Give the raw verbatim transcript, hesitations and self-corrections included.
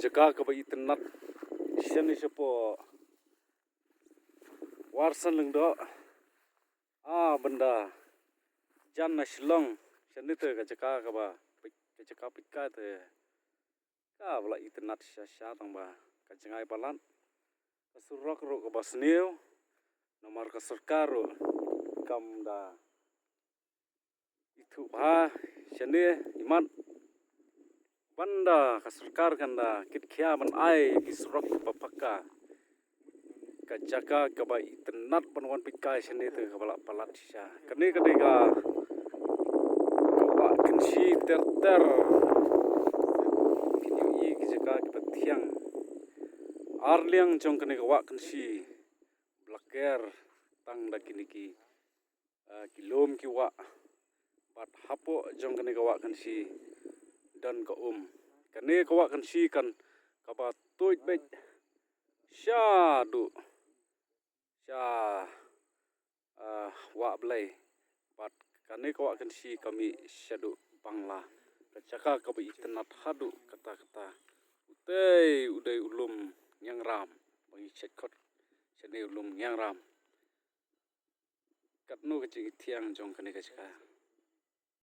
Jaka kaba itynnat shane shapoh Warsan Lyngdoh, a bynda jan na Shillong. Shane te ka jaka kaba, ka jaka peitkai te kaba la itynnat shisha tang ba ka jngai palat, ka surok ruh kaba sniew. Namar ka sorkar ruh kam da ithuh bha shane imat. Bynda ka sorkar kan da kitkhia ban ai ki surok ba pakka, ka jaka kaba itynnat ban wan peitkai shane te kaba la palat shisha. Kane ka dei ka Wah Kynshi ter ter. Kine ki jaka kiba thiang. Ar liang jong kane ka Wah Kynshi ba la ker tang da kine ki, ah, ki lum ki wah. Bad hapoh jong kane ka Wah Kynshi don ka um. Kane ka Wah Kynshi kan kaba tuid beit shaduh sha, ah, Wah Blei. Bad kane ka Wah Kynshi ka mih shaduh Bangla. Ka jaka kaba itynnat haduh katta katta. Utei u dei u lum Ngiangram, ba ngi check khot shane u lum Ngiangram. Katno ka jingithiang jong kane ka jaka.